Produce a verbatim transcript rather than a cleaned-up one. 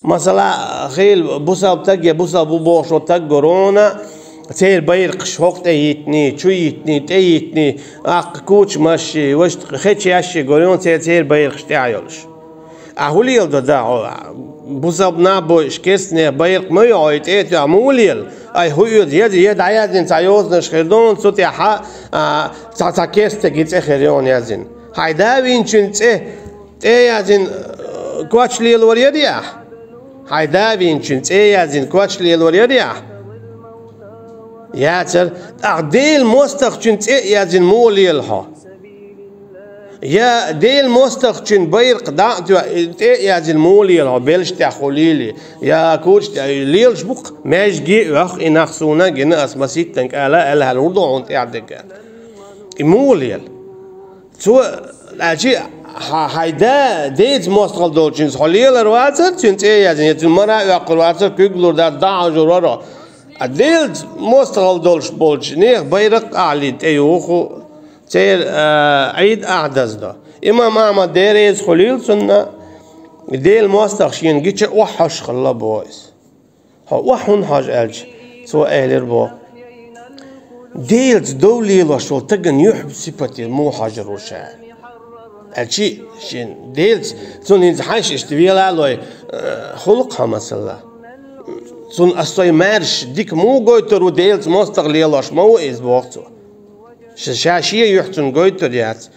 Масала, хила бусалба таг я бусалба бу бохуш волу таг гур ву, церан байракхаш хӀокху тӀе йиттиний, чу йиттиний, тӀе йиттиний, аккха кучу машший, ваша хечеш гур ву, церан, церан байракхаш тӀехь йолуш. Ахьа хӀун леладо, да, хьо, бусалба нах бу, уьш керстанех байракх ма ю хьо, и тӀе а тоьхна, муха лела? Ай, хӀун оьцу, я, я дӀаяздина цхьа йозанаш хир ду, цу тӀехь, а, цхьа, цхьа керста стеган цӀе хир ю яздина. Хьайн да вийначун цӀе тӀе а яздина, э, коч лелор яра ахь? Хьайн да вийначун цӀе а яздина, коч лелор яра ахь? Яцара. ТӀаккха Делан мостагӀчун цӀе а яздина муха лела хьо? Я Делан мостагӀчун байракх дӀа а тоьхна, тӀе а яздина муха лела хьо, белшаш тӀехь хӀун лелий? Я кучу тӀехь лелаш бу-кх, маьждиге а оьху и нах, суна а гина, ас маситтанга ала, аьлла хьаьлла хӀун ду хьуна тӀехь дерг? И муха лела? Цо, аьлчи, хьа-, хьайн да, деца мостагӀалла долчуьнца хьо лелар вацара, цуьнан цӀе а яздина, я цуьнан мара а оьккхур вацара, куьг лур дацара, дӀахьажор вара хьо. А Делаца мостагӀалла долуш болчу нехан байракх а ахьа лелийна тӀеюху, церан, а, Ӏийд а ахьа даздо. Имам Ахьмад, Дела реза хуьлийла цунна, Делан мостагӀа шена гича охьахьожуш хилла боху иза. Хьо охьа хӀунда хьожу аьлча, цо элира боху: Делаца дов лелош волу стагана юьхь сипате муха хьожур ву ша? Аьлчи, шен Делаца, цунна хӀинца хьаьжча иштта вела а лой, э, хӀуллакх хьо, масала. Цунна ас, со маьрша дика муха гойтур ву, Делаца мостагӀа лелош ма ву иза, боху цо. Ша, ша шен юьхь цунна гойтур яц.